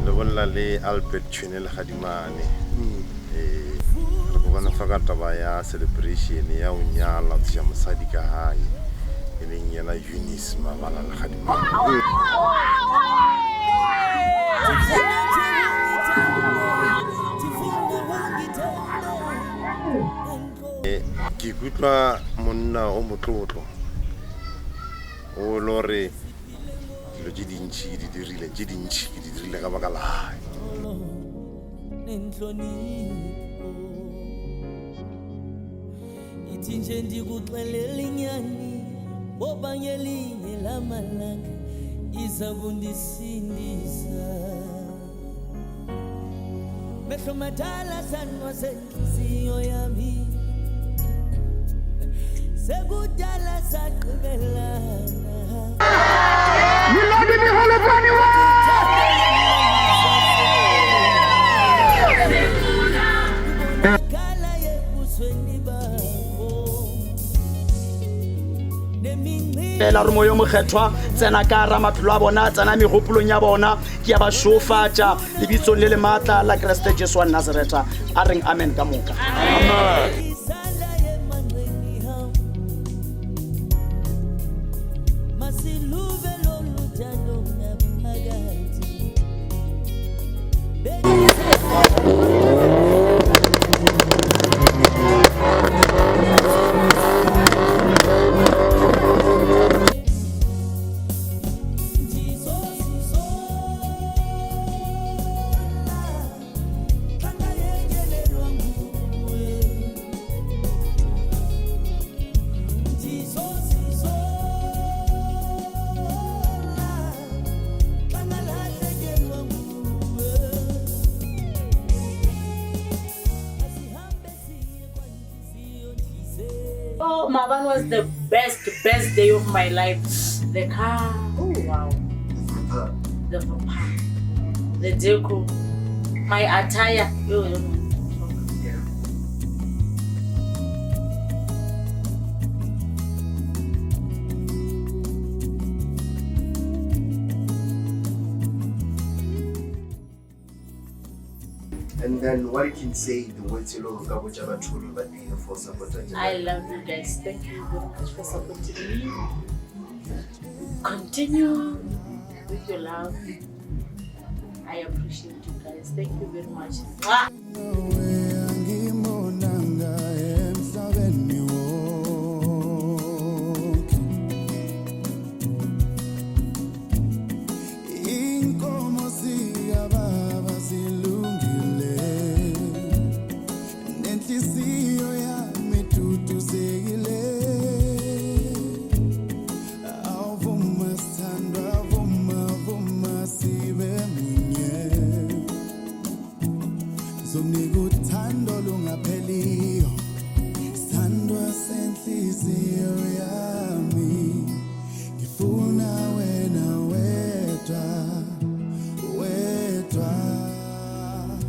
Le bolela le Albert Tšhwene Legadimane. Ee, re kopana fa ka taba ya celebration ya go nyala go tliša mosadi ka gae e leng yena Eunice Mabala Legadimane. Ke ikutlwa monna o motlotlo o lo re dilo tše dintši ke di dirile tše dintši ke di dirile ka baka la gae. Ithi nje ndikuxelela inyani ngoba ngelinye lamalanga iza kundisindisa mehlo madala sanwa senhliziyo yami sekudala sagqibelana. Kubonakala ebusweni bakho nemingcini Fela gore moyo mokgethwa tsena ka ra maphelo a bona, tsena megopolong ya bona, ke a ba šofatša lebitsong le le maatla la Kriste Jesu wa Nazaretha. A reng amen ka moka. Isandla yemanqeni ham masilube lolu thando ngaphakathi. Oh, Maban was the best, best day of my life. The car, oh wow. The papa, the deco, my attire. Yo, yo, yo. And then what you can say, the words you know, ka botša batho gore ba tlile for support I love you guys. Thank you very much for supporting me. Continue with your love. I appreciate you guys. Thank you very much. Mwah! Angimonanga emhlabeni wonke Inkomo zikababa zilungile nenhliziyo yami iduduzekile Awuvuma sithandwa vuma vuma sibe munye Zokunika